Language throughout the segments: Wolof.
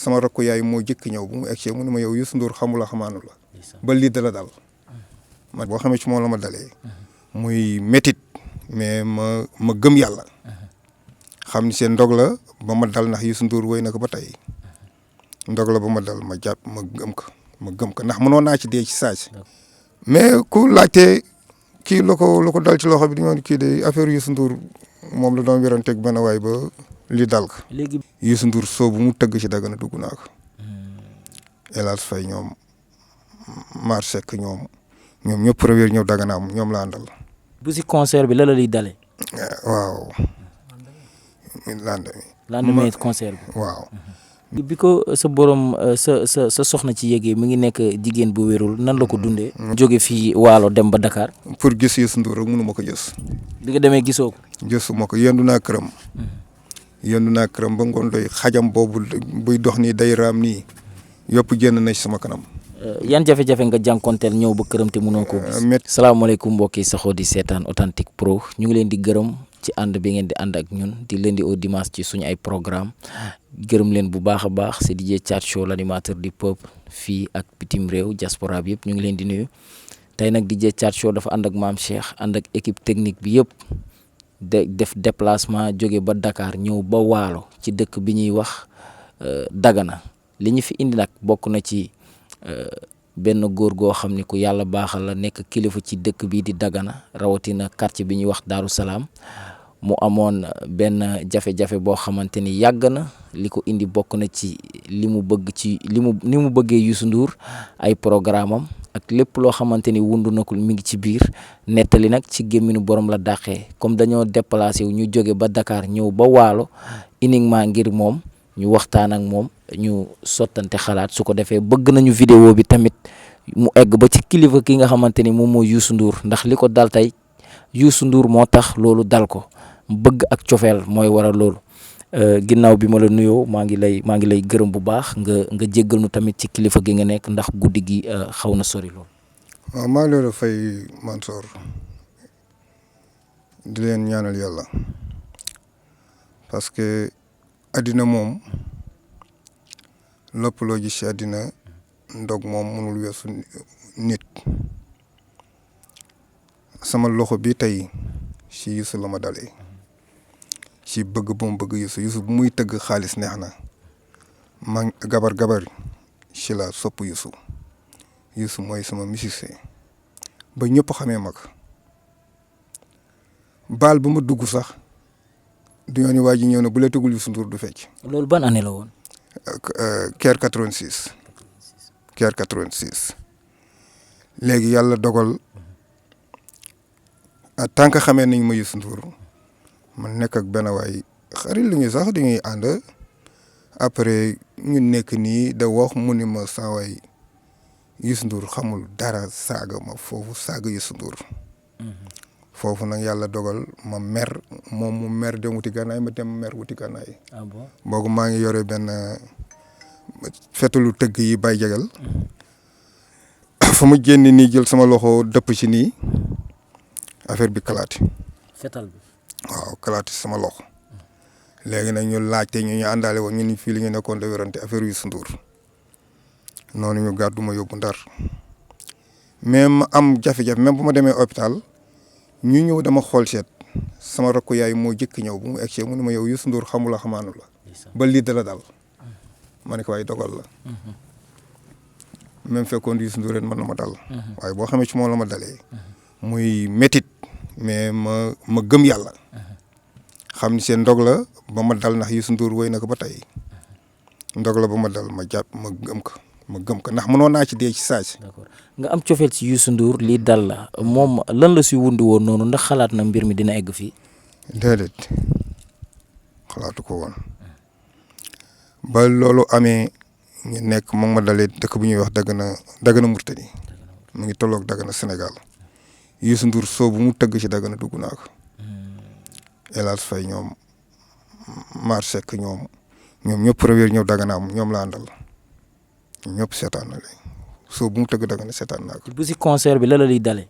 sama rakku yaay moo jëkk ñëw bu mu egg mu ne ma yow Youssou Ndour xamula xamaanu la ba lii dala dal man boo xamee ci moom la ma dalee muy métit mais ma gëm yàlla xam ni seen ndog la ba ma dal ndax Youssou Ndour woy na ko ba tey ndog la ba ma dal ma jàpp ma gëm ko ndax mënoon naa ci dee ci saasi mais ku laajte kii la ko dal ci loxo bi dañoo kii de affaire Youssou Ndour moom la doon wéranteeg benn waay ba li dal ko. léegi Youssou Ndour soo bu mu tëgg ci Dagana dugg naa ko. El Hadj Faye ñoom Mar Seck ñoom ñëpp première ñëw Dagana am ñoom la àndal. bu si concert bi la liy dalee. waaw. lendemain concert bi. waaw. bi ko sa borom sa soxna ci yéegee mi ngi nekk jigéen bu wérul nan la ko dundee. jóge fii Waalo dem ba Dakar. pour gis Youssou Ndour rek mënu ma ko gis. bi nga demee gisoo ko. gisuma ko yendu naa këram. yendu naa këram ba ngoon doy xajam boobu buy dox nii day raam nii yëpp génn na ci sama kanam. yan jafe-jafe nga jànkonteel ñëw ba këram te mënoo koo gis. salaamaaleykum mbokk yi saxoo di seetaan Authentique Pro ñu ngi leen di gërëm ci ànd bi ngeen di ànd ak ñun di lundi au dimanche ci suñu ay programme gërëm leen bu baax a baax c'est DJ Thiat Show l'animateur du peuple fii ak bitim réew diaspora bi yëpp ñu ngi leen di nuyu tey nag DJ Thiat Show dafa ànd ak Maam Cheikh ànd ak équipe technique bi yëpp def déplacement jóge ba Dakar ñëw ba Waalo ci dëkk bi ñuy wax Dagana li ñu fi indi nag bokk na ci benn góor goo xam ni ku yàlla baaxal la nekk kilifa ci dëkk bii di Dagana rawatina quartier bi ñuy wax Daaru Salaam mu amoon benn jafe-jafe boo xamante ni yàgg na li ko indi bokk na ci li mu bëgg ci ni mu bëggee Youssou Ndour ay programme am ak lépp loo xamante ni wundu na ko mi ngi ci biir nettali nag ci gémminu borom la dàqee comme dañoo déplacé wu ñu jóge ba Dakar ñëw ba Waalo uniquement ngir moom ñu waxtaan ak moom ñu sottante xalaat su ko defee bëgg nañu vidéo bi tamit mu egg ba ci kilifa ki nga xamante ni moom mooy Youssou Ndour ndax li ko dal tey Youssou Ndour moo tax loolu dal ko bëgg ak cofeel mooy waral loolu ginnaaw bi ma la nuyoo maa ngi lay gërëm bu baax nga jéggal nu tamit ci kilifa gi nga nekk ndax guddi gi xaw na sori lool. waaw maa ngi leen di fay Mansour di leen ñaanal yàlla parce que addina moom lépp loo gis ci addina ndog moom mënul weesu nit sama loxo bi tey ci Youssou la ma dalee ci bëgg bu mu bëgg Youssou bu muy tëgg xaalis neex na man gabar ci la sopp Youssou mooy sama musicien ba ñëpp xamee mag baal bu ma dugg sax du ñoo ni waa ji ñëw na bu la tëggul Youssou Ndour du fecc. loolu ban année la woon. Caire 86 léegi yàlla dogal en tant que xamee nañ ma Youssou Ndour man nekk ak benn waay xarit lu ñu sax dañuy ànd après ñu nekk nii da wax mu ni ma saa waay Youssou Ndour xamul dara saaga ma foofu saaga Youssou Ndour foofu nag yàlla dogal ma mer moom mu mer dem wuti gànnaay ma dem mer wuti gànnaay. ah bon boobu maa ngi yore benn fetalu tëgg yi bay jagal fu ma génn nii jël sama loxo dëpp ci nii affaire bi kalaati. fetal bi. waaw kalaati sama loxo léegi nag ñu laajte ñu àndaale woon ñu ni fii li ñu nekkoon de wérante affaire Youssou Ndour noonu ñu gàddu ma yóbbu Ndar mais ma am jafe-jafe même bu ma demee hôpital ñu ñëw dama xool seet sama rakku yaay moo jëkk ñëw bu mu egg mu ne ma yow Youssou Ndour xamula xamaanu la ba lii dala dal ma ne ko waaye dogal la même fekkoon Youssou Ndour ren mën na ma dal waaye boo xamee ci moom la ma dalee muy métit mais ma gëm yàlla xam ni seen ndog la ba ma dal ndax Youssou Ndour woy na ko ba tey ndog la ba ma dal ma jàpp ma gëm ko ndax mënoon naa ci dee ci saasi. d'accord nga am cofeel ci Youssou Ndour lii dal la moom lan la si wundi woon noonu ndax xalaat na mbir mi dina egg fii. déedéet xalaatu ko woon ba loolu amee ñu nekk moom ma dalee dëkk bu ñuy wax Dagana Mauritanie mu ngi tolloog Dagana Sénégal Youssou Ndour soo bu mu tëgg ci Dagana dugg naa ko. El Hadj Faye ñoom Mar Seck ñoom ñëpp première ñëw Dagana am ñoom la àndal ñëpp seetaan na leen soo bu mu tëgg Dagana seetaan naa ko. bu si concert bi la liy dalee.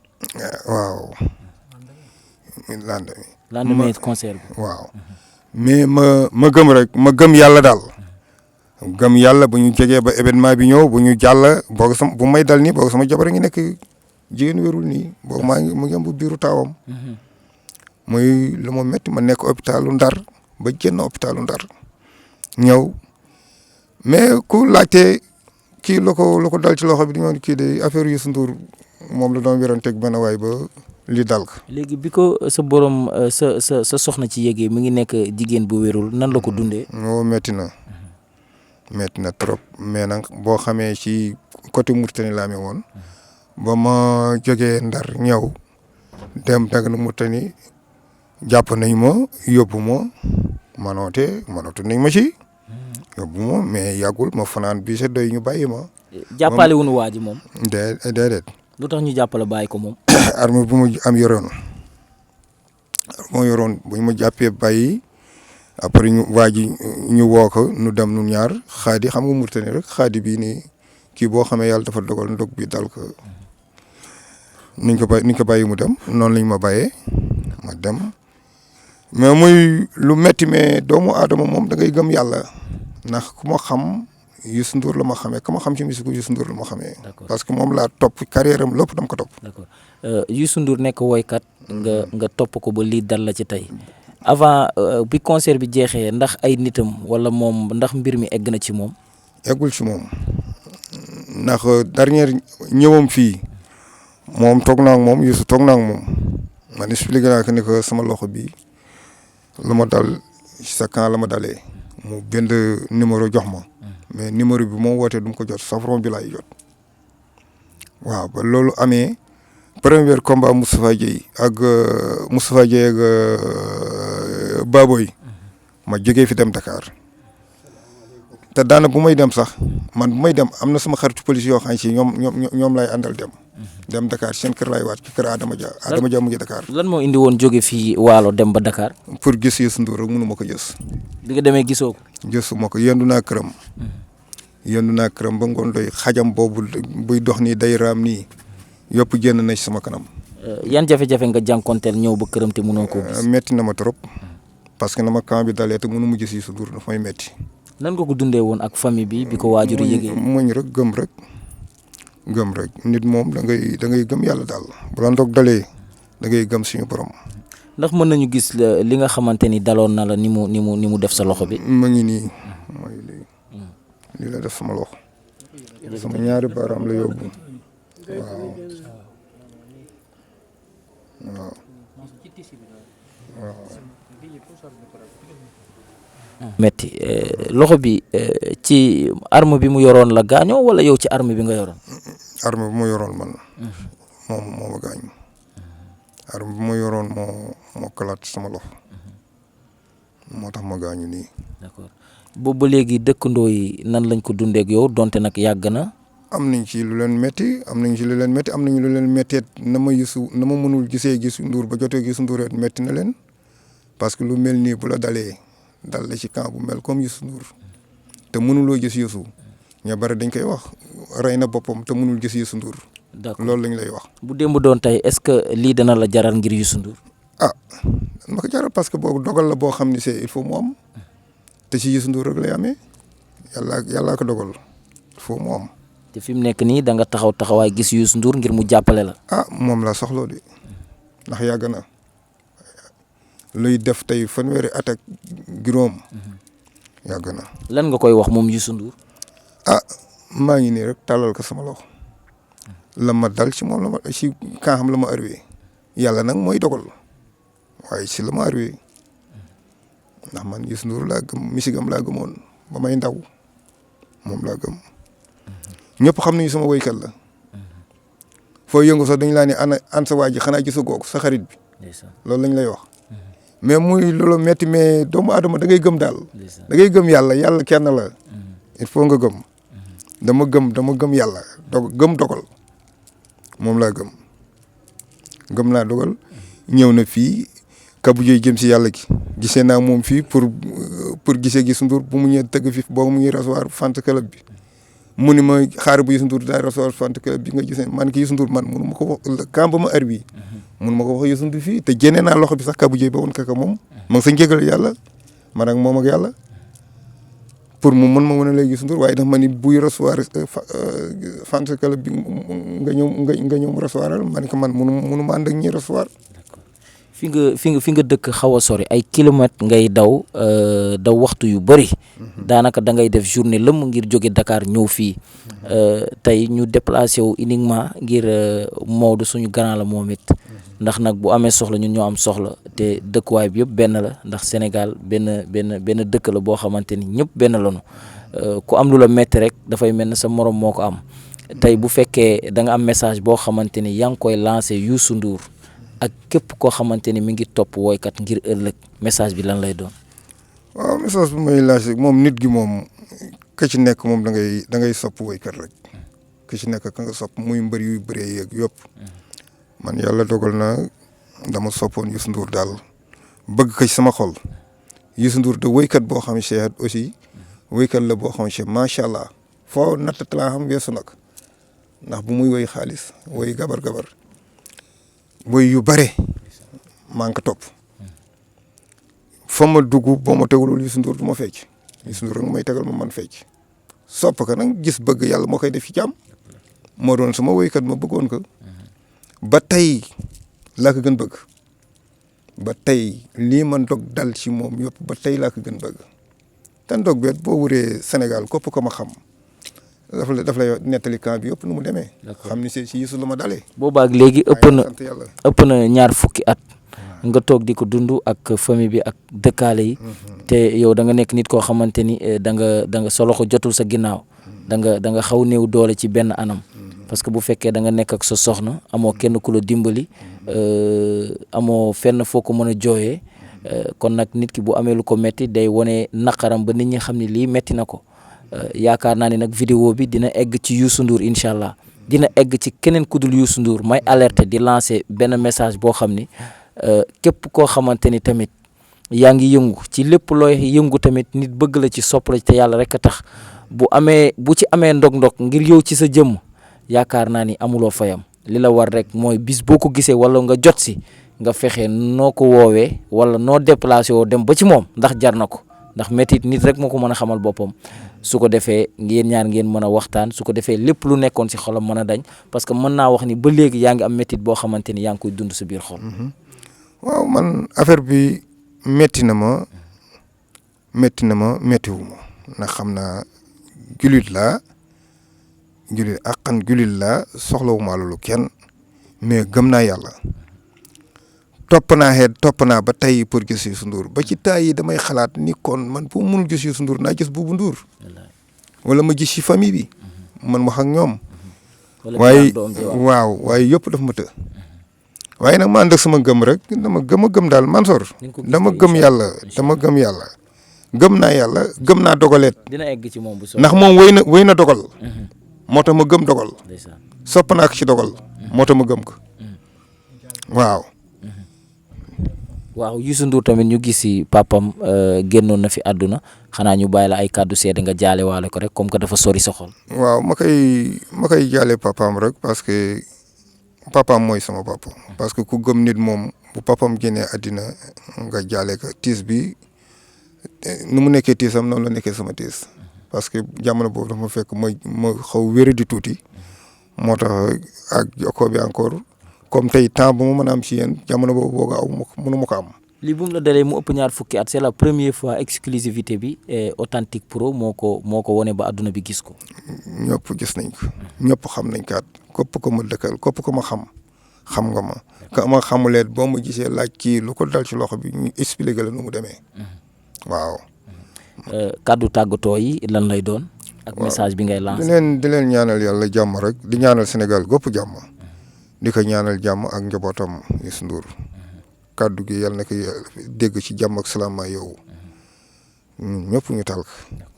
waaw. lendemain concert bi. waaw mais ma gëm rek ma gëm yàlla daal gëm yàlla bu ñu jegee ba événement bi ñëw bu ñu jàll boog sama bu may dal nii boog sama jabar a ngi nekk jigéen wérul nii boog maa ngi mu ngi am bu biiru taawam. muy lu ma métti ma nekk hôpitalu Ndar ba génn hôpitalu Ndar ñëw mais ku laajte kii la ko dal ci loxo bi dañoo kii de affaire Youssou Ndour moom la doon wéranteeg benn waay ba li dal ko. léegi bi ko sa borom sa soxna ci yéegee mi ngi nekk jigéen bu wérul nan la ko dundee. moo métti na trop mais nag boo xamee ci côté Mourtani laa amee woon ba ma jógee Ndar ñëw dem nag na Mourtani jàpp nañ ma yóbbu ma mënatu nañ ma ci yóbbu ma mais yàggul ma fanaan bi sa doy ñu bàyyi ma. jàppale wuñu waa ji moom. déedéet. lu tax ñu jàppale bàyyi ko moom. arme bu mu am yoroon bu ñu ma jàppee bàyyi après waa ji ñu woo ko nu dem nu ñaar xaadi xam nga Mourtani rek xaadi bii nii kii boo xamee yàlla dafa dogal ndog bi dal ko niñ ko bàyyi mu dem noonu lañ ma bàyyee ma dem mais muy lu metti mais doomu aadama moom da ngay gëm yàlla ndax ku ma xam Youssou Ndour la ma xamee ku ma xam ci musique Youssou Ndour la ma xamee. parce que moom laa topp carrière am lépp dama ko topp. d'accord Youssou Ndour nekk woykat nga topp ko ba lii dal la ci tey avant bi concert bi jeexee ndax ay nitam wala moom ndax mbir mi egg na ci moom. eggul ci moom ndax dernière ñëwam fii moom toog naa ak moom Youssou toog naa ak moom man expliqué naa ko ni que sama loxo bi lu ma dal sa camp la ma dalee mu bind numéro jox ma mais numéro bi moo wootee du ma ko jot safron bi laay jot waaw ba loolu amee premier combat Moustapha Dieye ak Baboy ma jógee fi dem Dakar te daana bu may dem sax man bu may dem am na sama xaritu police yoo xam si ñoom lay àndal dem Dakar seen kër laay waat ci kër Adama Dia mu ngi Dakar. lan moo indi woon jóge fii Waalo dem ba Dakar. pour gis Youssou Ndour rek mënu ma ko gis. bi nga demee gisoo ko. gisu ma ko yendu naa këram ba ngoon doy xajam boobu buy dox nii day raam nii yëpp génn na ci sama kanam. yan jafe-jafe nga jànkonteel ñëw ba këram te mënoo koo gis. metti na ma trop parce que na ma camp bi dalee te mënu mu gis Youssou Ndour daf may metti. nan nga ko dundee woon ak famille bi ko waajur yëgee. muñ rek gëm rek nit moom da ngay gëm yàlla daal bu la ndoog dalee da ngay gëm suñu borom. ndax mën nañu gis li nga xamante ni daloon na la ni mu def sa loxo bi. ma ngi nii mooy lii la def sama loxo sama ñaari baaraam la yóbbu waaw. metti loxo bi ci arme bi mu yoroon la gaañoo wala yow ci arme bi nga yoroon. arme bi mu yoroon man moom moo ma gaañ arme bi mu yoroon moo kalaat sama loxo moo tax ma gaañu nii. d'accord boobu ba léegi dëkkandoo yi nan lañ ko dundeek yow donte nag yàgg na. am nañ ci lu leen métti am nañu lu leen métteet na ma mënul gisee Youssou Ndour ba jotee Youssou Ndour métti na leen parce que lu mel nii bu la dalee dal la ci camp bu mel comme Youssou Ndour te mënuloo gis Youssou ña bari dañ koy wax rey na boppam te mënul gis Youssou Ndour. d'accord loolu lañ lay wax. bu démb doon tey est-ce que lii dana la jaral ngir Youssou Ndour. ma ko jaral parce que boobu dogal la boo xam ni il faut mu am te ci Youssou Ndour rek lay amee yàllaa ko dogal il faut mu am. te fi mu nekk nii da nga taxawaay gis Youssou Ndour ngir mu jàppale la. moom laa soxloo de ndax yàgg na luy def tey fanweeri at ak juróom yàgg na. lan nga koy wax moom Youssou Ndour. maa ngi nii rek tàllal ko sama loxo la ma dal ci moom la ma ci kaa xam la ma arrivé yàlla nag mooy dogal waaye ci la ma arrivé ndax man Youssou Ndour laa gëm misigam laa gëmoon ba may ndaw moom laa gëm. ñëpp xam nañu sama woykat la foo yëngu sax dañu laa ne an sa waa ji xanaa gisu googu sa xarit bi loolu lañ lay wax mais muy loolu metti mais doomu aadama da ngay gëm daal da ngay gëm yàlla kenn la il faut nga gëm dama gëm yàlla gëm dogal moom laa gëm naa dogal ñëw na fii Kabou Dieye jëm si yàlla gi gisee naa moom fii pour gisee Youssou Ndour bu mu ñëwee tëgg fi boobu mu ngi recevoir fan club bi mu ni ma xaar bu Youssou Ndour daal recevoir fan club bi nga gisee man ki Youssou Ndour man mënu ma ko wax camp ba ma heure bii mënu ma ko wax Youssou Ndour fii te génnee naa loxo bi sax Kabou Dieye ba woon kaka moom ma ngi sa njëgal yàlla man ak moom ak yàlla pour mu mën ma mën a lay Youssou Ndour waaye dafa ma ni buy recevoir fan club bi nga ñëw mu recevoiral ma ne ko man munu ma ànd ak ñi recevoir. fi nga dëkk xaw a sori ay kilomètres ngay daw waxtu yu bëri daanaka da ngay def journée lëmm ngir jóge Dakar ñëw fii tey ñu déplacé wu uniquement ngir Maodo suñu grand la moom it ndax nag bu amee soxla ñun ñoo am soxla te dëkkuwaay bi yëpp benn la ndax Sénégal benn dëkk la boo xamante ni ñëpp benn lañu ku am lu la metti rek dafay mel ne sa morom moo ko am tey bu fekkee da nga am message boo xamante ni yaa ngi koy lancé Youssou Ndour ak képp koo xamante ni mi ngi topp woykat ngir ëllëg message bi lan lay doon. waaw message bu may lancé moom nit gi moom ka ci nekk moom da ngay sopp woykat rek ka ci nekk ka nga sopp muy mbër yu bëree yeeg yëpp man yàlla dogal na dama soppoon Youssou Ndour daal bëgg ko ci sama xol Youssou Ndour de woykat boo xam ne aussi woykat la boo xam ne macha allah foo natt laa xam weesu nag ndax bu muy woy xaalis woy gabar woy yu bare maa ngi ko topp fa ma dugg boo ma tegalul Youssou Ndour du ma fecc Youssou Ndour rek may tegal ma man fecc sopp ko nag gis bëgg yàlla moo koy def ci jàmm moo doon sama woykat ma bëggoon ko ba tey laa ko gën bëgg ba tey lii ma ndog dal ci moom yëpp ba tey laa ko gën bëgg te ndog beet boo wuree Sénégal kopp ko ma xam daf lay nettali camp bi yëpp nu mu demee. xam ni si Youssou la ma dalee. boobaak léegi ëpp na ñaar fukki at. nga toog di ko dund ak famille bi ak dëkkaale yi. te yow da nga nekk nit koo xamante ni da nga sa loxo jotul sa ginnaaw. da nga xaw néew doole ci benn anam. parce que bu fekkee da nga nekk ak sa soxna amoo kenn ku la dimbali amoo fenn foo ko mën a jooyee kon nag nit ki bu amee lu ko metti day wane naqaram ba nit ñi xam ne lii metti na ko. yaakaar naa ne nag vidéo bi dina egg ci Youssou Ndour incha allah dina egg ci keneen ku dul Youssou Ndour may alerter di lancer benn message boo xam ni képp koo xamante ni tamit yaa ngi yëngu ci lépp looy yëngu tamit nit bëgg la ci sopp la te yàlla rek a tax bu ci amee ndog-ndog ngir yow ci sa jëmm yaakaar naa ni amuloo fayam li la war rek mooy bis boo ko gisee wala nga jot si nga fexe noo ko woowee wala noo déplacé woo dem ba ci moom ndax jar na ko. ndax métit nit rek moo ko mën a xamal boppam su ko defee ngeen ñaar ngeen mën a waxtaan su ko defee lépp lu nekkoon ci xolam mën a dañ parce que mën naa wax ni ba léegi yaa ngi am métit boo xamante ni yaa ngi koy dund sa biir xol. waaw man affaire bi métti na ma méttiwu ma ndax xam naa julit laa soxlawuma loolu kenn mais gëm naa yàlla. topp naa ba tey pour gis Youssou Ndour ba ci taay yi damay xalaat ni kon man bu mënul gis Youssou Ndour naa gis Boubou Ndour wala ma gis ci famille bi man wax ak ñoom waaye yëpp daf ma të waaye nag ma ànd ak sama gëm rek dama gëm daal Mansour dama gëm yàlla gëm naa yàlla gëm naa dogaleet dina egg ci moom bu ndax moom wéy na dogal moo tax ma gëm dogal sopp naa ko ci dogal moo tax ma gëm ko waaw Youssou Ndour tamit ñu gis si papam génnoon na fi àdduna xanaa ñu bàyyi la ay kàddu seede nga jaale waale ko rek comme que dafa sori sa xol. waaw ma koy jaale papaam rek parce que papaam mooy sama papa parce que ku gëm nit moom bu papaam génnee àddina nga jaale ko tiis bi nu mu nekkee tiisam noonu la nekkee sama tiis parce que jamono boobu dafa ma fekk ma xaw wéri di tuuti moo tax ak jokkoo bi encore. comme tey temps bu ma mën a am ci yéen jamono boobu booga mënu ma ko am. lii bu mu la dalee mu ëpp ñaar fukki at c'est la première fois exclusivité bi Authentique Pro moo ko wane ba adduna bi gis ko. ñëpp gis nañ ko. ñëpp xam nañ ko képp ko ma dëkkal képp ko ma xam nga ma. ka ma xamuleet boo ma gisee laaj kii lu ko dal ci loxo bi ñu expliqué la nu mu demee. waaw. kàddu tàggatoo yi lan lay doon. ak message bi ngay lancé. di leen ñaanal yàlla jàmm rek di ñaanal Sénégal gópp jàmm. di ko ñaanal jàmm ak njabootam Youssou Ndour kàddu gi yàlla na ko dégg ci jàmm ak salaam yow ñëpp ñu tal ko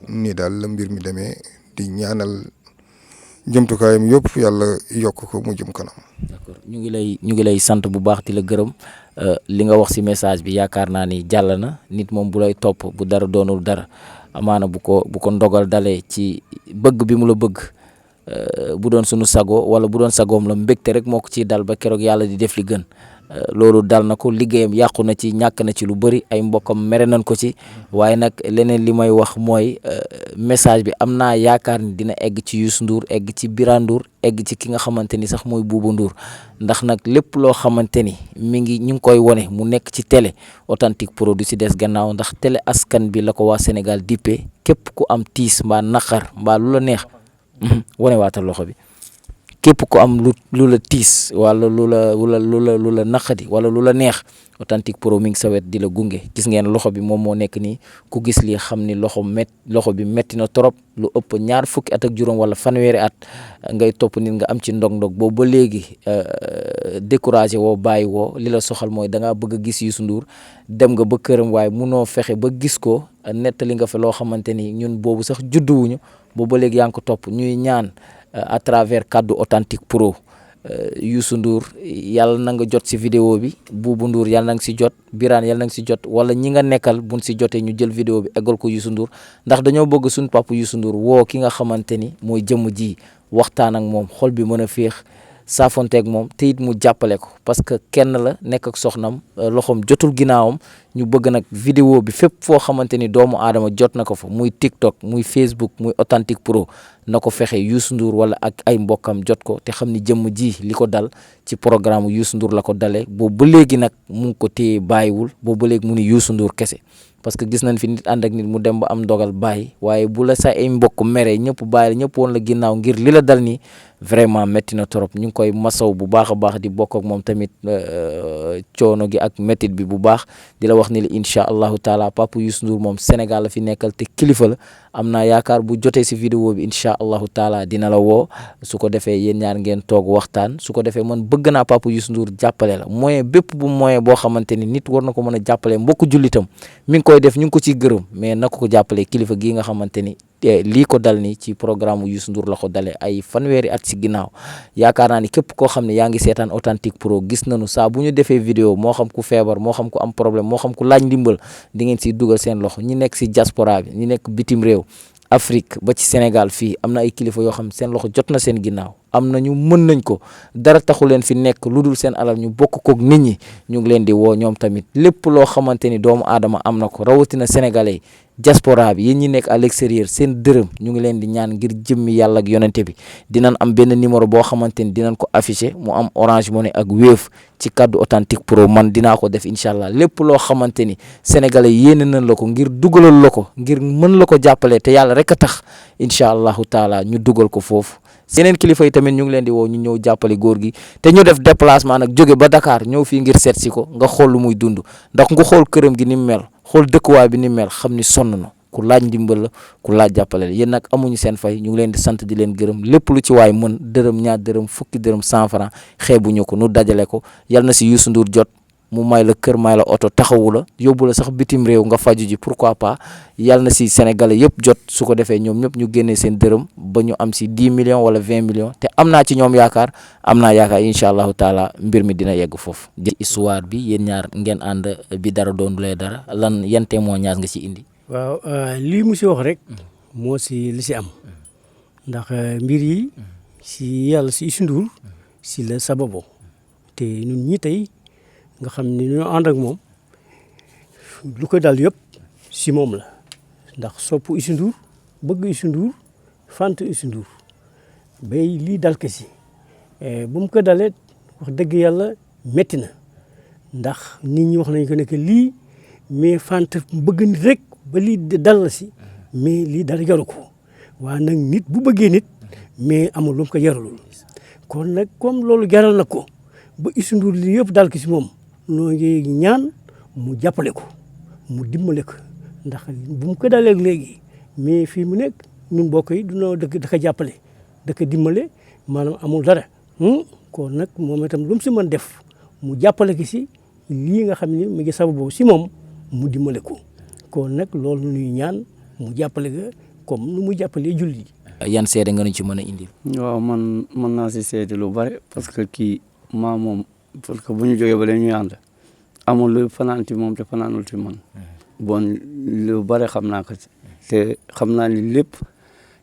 nii daal la mbir mi demee di ñaanal jëmtukaayam yëpp yàlla yokk ko mu jëm kanam. d'accord ñu ngi lay sant bu baax di la gërëm li nga wax ci message bi yaakaar naa ni jàll na nit moom bu lay topp bu dara doonul dara amaana bu ko ndogal dalee ci bëgg bi mu la bëgg. bu doon sunu sago wala bu doon sagoom la mbégte rek moo ko ciy dal ba keroog yàlla di def li gën loolu dal na ko liggéeyam yàqu na ci ñàkk na ci lu bëri ay mbokkam mere nañ ko ci waaye nag leneen li may wax mooy message bi am naa yaakaar ni dina egg ci Youssou Ndour egg ci Birane Ndour egg ci ki nga xamante ni sax mooy Bouba Ndour ndax nag lépp loo xamante ni ñu ngi koy wone mu nekk ci télé Authentique Pro du si des gannaaw ndax télé askan bi la ko waa Sénégal dippee képp ku am tiis mbaa naqar mbaa lu la neex wane waatal loxo bi képp ku am lu la tiis wala lu la naqadi wala lu la neex Authentique Pro mi ngi sa wet di la gunge gis ngeen loxo bi moom moo nekk nii ku gis lii xam ni loxo bi metti na trop lu ëpp 20 at ak juróom wala fanweeri at ngay topp nit nga am ci ndog-ndog boobu ba léegi découragé woo bàyyi woo li la soxal mooy da ngaa bëgg a gis Youssou Ndour dem nga ba këram waaye munoo fexe ba gis ko nettali nga fa loo xamante ni ñun boobu sax judduwuñu boobu ba léegi yaa ngi ko topp ñuy ñaan à travers kaddu Authentique Pro Youssou Ndour yàlla na nga jot si vidéo bi Bouba Ndour yàlla na nga si jot Birane yàlla na nga si jot wala ñi nga nekkal buñ si jotee ñu jël vidéo bi eggal ko Youssou Ndour ndax dañoo bëgg suñu papa Youssou Ndour woo ki nga xamante ni mooy jëmm ji waxtaan ak moom xol bi mën a féex saafonteeg moom te it mu jàppale ko parce que kenn la nekk ak soxnam loxoom jotul ginnaawam ñu bëgg nag vidéo bi fépp foo xamante ni doomu aadama jot na ko fa muy TikTok muy Facebook muy Authentique Pro na ko fexe Youssou Ndour wala ak ay mbokkam jot ko te xam ni jëmm ji li ko dal ci programme Youssou Ndour la ko dalee boobu ba léegi nag mu ngi ko téye bàyyiwul boobu ba léegi mu ni Youssou Ndour kese parce que gis nañ fi nit ànd ak nit mu dem ba am ndogal bàyyi waaye bu la sa ay mbokk mere ñëpp bàyyi la ñëpp woon la ginnaaw ngir li la dal nii vraiment métti na trop ñu ngi koy masaw bu baax a baax di bokk ak moom tamit coono gi ak méttit bi bu baax di la wax ni la incha allahu taala papa Youssou Ndour moom Sénégal la fi nekkal te kilifa la am naa yaakaar bu jotee si vidéo bi incha allahu taala dina la woo su ko defee yéen ñaar ngeen toog waxtaan su ko defee man bëgg naa papa Youssou Ndour jàppale la moyen bépp bu moyen boo xamante ni nit war na ko mën a jàppale mbokku jullitam mi ngi koy def ñu ngi ko ciy gërëm mais na ko jàppale kilifa gii nga xamante ni lii ko dal ni ci programme Youssou Ndour la ko dalee ay fanweeri at si ginnaaw yaakaar naa ni képp koo xam ne yaa ngi seetaan Authentique Pro gis nañu saa bu ñu defee vidéo moo xam ku feebar moo xam ku am problème moo xam ku laaj ndimbal di ngeen siy dugal seen loxo ñi nekk si diaspora bi ñi nekk bitim réew Afrique ba ci Sénégal fii am na ay kilifa yoo xam seen loxo jot na seen ginnaaw am na ñu mën nañ ko dara taxu leen fi nekk lu dul seen alal ñu bokk kook nit ñi ñu ngi leen di woo ñoom tamit lépp loo xamante ni doomu aadama am na ko rawatina sénégalais diaspora bi yéen ñi nekk à l'extérieur seen dërëm ñu ngi leen di ñaan ngir jëmmi yàlla ak yonente bi dinañ am benn numéro boo xamante ni dinañ ko affiché mu am Orange Money ak Wave ci kaddu Authentique Pro man dinaa ko def incha allah lépp loo xamante ni sénégalais yéene nañ la ko ngir dugalal la ko ngir mën la ko jàppale te yàlla rek a tax incha allahu taala ñu dugal ko foofu. yeneen kilifa yi tamit ñu ngi leen di woo ñu ñëw jàppale góor gi te ñu def déplacement nag jóge ba Dakar ñëw fii ngir seet si ko nga xool lu muy dund ndax nga xool këram gi ni mu mel xool dëkkuwaay bi ni mu mel xam ni sonn na ku laaj ndimbal la ku laaj jàppale la yéen nag amuñu seen fay ñu ngi leen di sant di leen gërëm lépp lu ci waay mën dërëm ñaar dërëm fukki dërëm 100 francs xeebuñu ko nu dajale ko yal na si Youssou Ndour jot mu may la kër may la oto taxawu la yóbbu la sax bitim réew nga faju ji pourquoi pas yàlla na si sénégalais yëpp jot su ko defee ñoom ñëpp ñu génnee seen dërëm ba ñu am si 10 millions wala 20 millions te am naa ci ñoom yaakaar am naa yaakaar incha allahu taala mbir mi dina yegg foofu. histoire bi yéen ñaar ngeen ànd bi dara doon lay dara lan yan témoignage nga ci indi. waaw lii mu si wax rek moo si li si am ndax mbir yi si yàlla si Youssou Ndour si la sababo te ñun ñi tey nga xam ni ñoo ànd ak moom lu ko dal yëpp si moom la ndax sopp Youssou Ndour bëgg Youssou Ndour fant Youssou Ndour bay lii dal ko si bu mu ko dalee wax dëgg yàlla métti na ndax nit ñi wax nañu ko ne que lii mais fant bëgg nit rek ba lii dal la si mais lii dara jaru ko waaye nag nit bu bëggee nit mais amul lu mu ko jaralul kon nag comme loolu jaral na ko ba Youssou Ndour lii yëpp dal ko si moom noo ngi ñaan mu jàppale ko mu dimbale ko ndax bu mu ko dalee léegi mais fii mu nekk ñun mbokk yi dunoo daka jàppale daka dimbale maanaam amul dara kon nag moom itam lu mu si mën def mu jàppale ko si lii nga xam ne mi ngi sababu si moom mu dimbale ko kon nag loolu ñuy ñaan mu jàppale ko comme nu mu jàppalee julli yan seede nga ñu ci mën a indi. waaw man mën naa si seede lu bare parce que kii maa moom parce que bu ñu jógee ba léegi ñuy ànd amul lu fanaan ci moom te fanaanul ci man bon lu bare xam naa ko ci te xam naa ni lépp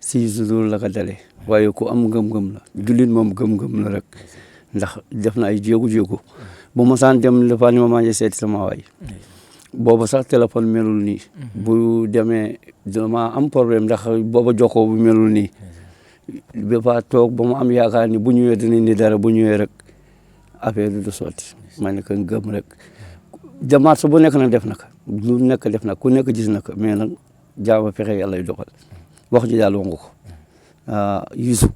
si Youssou Ndour la ko dalee waaye ku am gëm-gëm la jullit moom gëm-gëm la rek ndax def na ay jéego bu ma saan dem dafa ni ma maa ngi seeti sama waay booba sax téléphone melul nii bu demee dama am problème ndax booba jokkoo bu melul nii ba fa toog ba mu am yaakaar ni bu ñëwee dinañ ni dara bu ñëwee rek affaire bi du sotti ma ne ko gëm rek jamaat sa bu nekk nag def na ko lu nekk def na ku nekk gis na ko mais nag jaama fexe yàlla yu doxal wax ji daal wax nga ko Youssou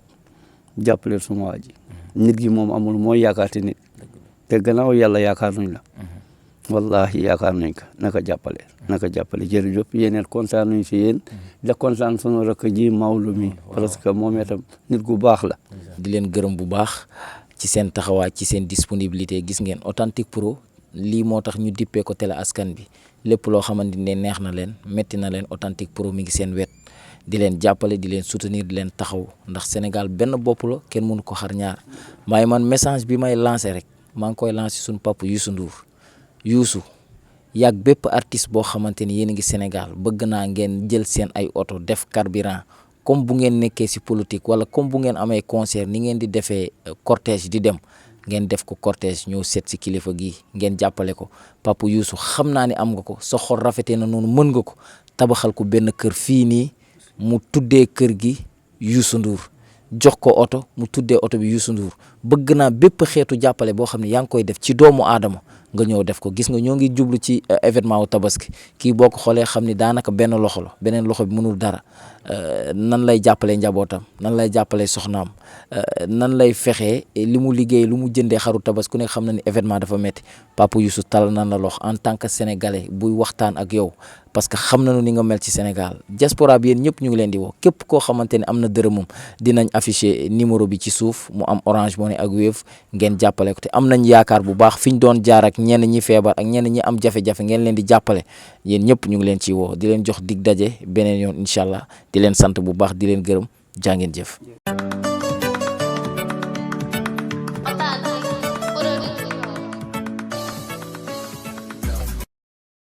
jàppaleel suma waa ji nit gi moom amul mooy yaakaar te nit te gannaaw yàlla yaakaar nañ la wallahi yaakaar nañ ko naka jàppale jërëjëf yéen kontaan nañ si yéen da kontaan sunu rakk ji Mawlu mi parce que moom itam nit gu baax la. di leen gërëm bu baax ci seen taxawaay ci seen disponibilité gis ngeen Authentique Pro lii moo tax ñu dippee ko télé askan bi lépp loo xamante ne neex na leen métti na leen Authentique Pro mi ngi seen wet di leen jàppale di leen soutenir di leen taxaw ndax Sénégal benn bopp la kenn mënu ko xar ñaar waaye man message bi may lancé rek maa ngi koy lancé suñu papa Youssou Ndour Youssou yàgg bépp artiste boo xamante ni yéen a ngi Sénégal bëgg naa ngeen jël seen ay oto def carburant comme bu ngeen nekkee ci politique wala comme bu ngeen amee concert ni ngeen di defee cortège di dem ngeen def ko cortège ñëw seet ci kilifa gi ngeen jàppale ko papa Youssou xam naa ne am nga ko sa xol rafetee na noonu mën nga ko tabaxal ko benn kër fii nii mu tuddee kër gi Youssou Ndour jox ko oto mu tuddee oto bi Youssou Ndour bëgg naa bépp xeetu jàppale boo xam ne yaa ngi koy def ci doomu aadama nga ñëw def ko gis nga ñoo ngi jublu ci événement wu tabaski kii boo ko xoolee xam ni daanaka benn loxo la beneen loxo bi mënul dara nan lay jàppalee njabootam nan lay jàppalee soxnaam nan lay fexee li mu liggéey lu mu jëndee xaru tabaski ku nekk xam na ni événement dafa metti papa Youssou tal nan la lox en tant que sénégalais buy waxtaan ak yow parce que xam nañu ni nga mel ci Sénégal diaspora bi yéen ñëpp ñu ngi leen di woo képp koo xamante ne am na dërëmam dinañ afficher numéro bi ci suuf mu am Orange Money ak Wave ngeen jàppale ko te am nañ yaakaar bu baax fi ñu doon jaar ak ñenn ñi feebar ak ñenn ñi am jafe-jafe ngeen leen di jàppale yéen ñëpp ñu ngi leen ciy woo di leen jox dig daje beneen yoon incha allah di leen sant bu baax di leen gërëm jaa ngeen jëf.